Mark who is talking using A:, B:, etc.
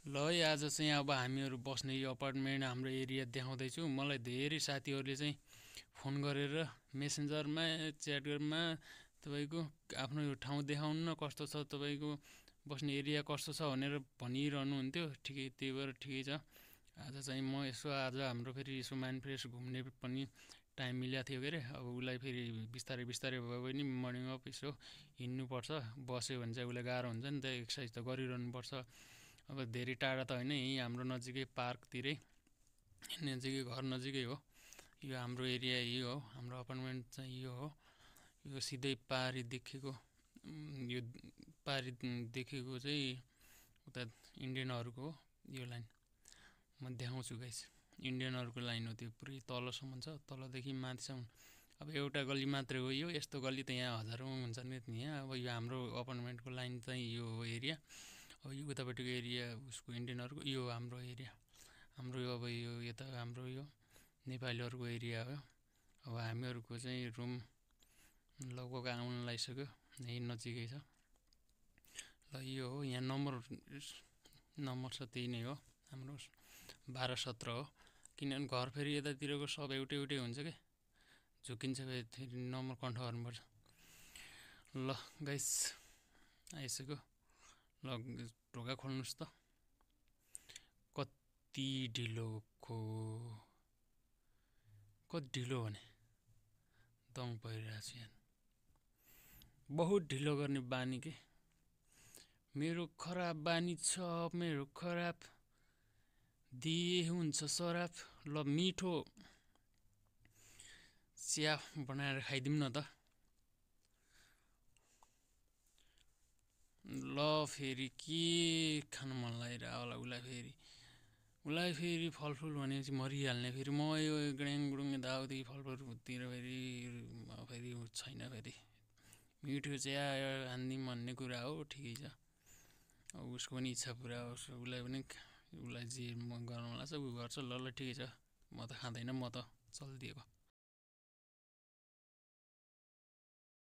A: ल है आज चाहिँ अब हामीहरू बस्ने यो अपार्टमेन्ट हाम्रो एरिया देखाउँदैछु। मलाई धेरै साथीहरूले चाहिँ फोन गरेर मेसेन्जरमा च्याटमा तपाईँको आफ्नो यो ठाउँ देखाउनु न कस्तो छ, तपाईँको बस्ने एरिया कस्तो छ भनेर भनिरहनु हुन्थ्यो। ठिकै त्यही भएर ठिकै छ। आज चाहिँ म यसो आज हाम्रो फेरि यसो माइन्ड फ्रेस घुम्ने पनि टाइम मिलेको थियो के अरे। अब उसलाई फेरि बिस्तारै बिस्तारै भए पनि मर्निङ अफ यसो हिँड्नुपर्छ। बस्यो भने चाहिँ उसलाई गाह्रो हुन्छ नि त, एक्सर्साइज त गरिरहनुपर्छ। अब धेरै टाढा त होइन, यहीँ हाम्रो नजिकै पार्कतिरै, नजिकै घर नजिकै हो। यो हाम्रो एरिया यो हो, हाम्रो अपार्टमेन्ट चाहिँ यो हो। यो सिधै पारी देखेको, यो पारी देखेको चाहिँ उता इन्डियनहरूको हो यो लाइन। म देखाउँछु गाइस, इन्डियनहरूको लाइन हो त्यो, पुरै तलसम्म छ, तलदेखि माथिसम्म। अब एउटा गल्ली मात्रै हो यो, यस्तो गल्ली त यहाँ हजारौँ हुन्छन् नि यहाँ। अब यो हाम्रो अपार्टमेन्टको लाइन चाहिँ यो हो एरिया। अब यो उतापट्टिको एरिया उसको इन्डियनहरूको, यो हाम्रो एरिया। हाम्रो अब यो यता हाम्रो यो नेपालीहरूको एरिया हो। अब हामीहरूको चाहिँ रुम लगभग आउन लागिसक्यो, यहीँ नजिकै छ। ल यो हो, यहाँ नम्बर छ त्यही नै हो हाम्रो 12-17 हो। किनभने घर फेरि यतातिरको सब एउटै एउटै हुन्छ क्या, झुकिन्छ फेरि नम्बर कन्ठ गर्नुपर्छ। ल गाइस आइसक्यो, ल ढोका खोल्नुहोस् त। कति ढिलो भने दङ परिरहेको छु यहाँ। बहुत ढिलो गर्ने बानी के, मेरो खराब बानी छ, मेरो खराब दिए हुन्छ सराप। ल मिठो चिया बनाएर खाइदिउँ न त। ल फेरि के खान मन लागिरहेको होला उसलाई फेरि फलफुल भनेपछि मरिहाल्ने। फेरि म यो ग्याङगुडुङ यताउति फलफुलतिर फेरि छैन। फेरि मिठो चिया हानिदिउँ भन्ने कुरा हो, ठिकै छ। अब उसको पनि इच्छा पुरा होस्, उसलाई जे मन गराउनु लाग्छ ऊ गर्छ। ल ठिकै छ, म त खाँदैन, म त चलिदिएको।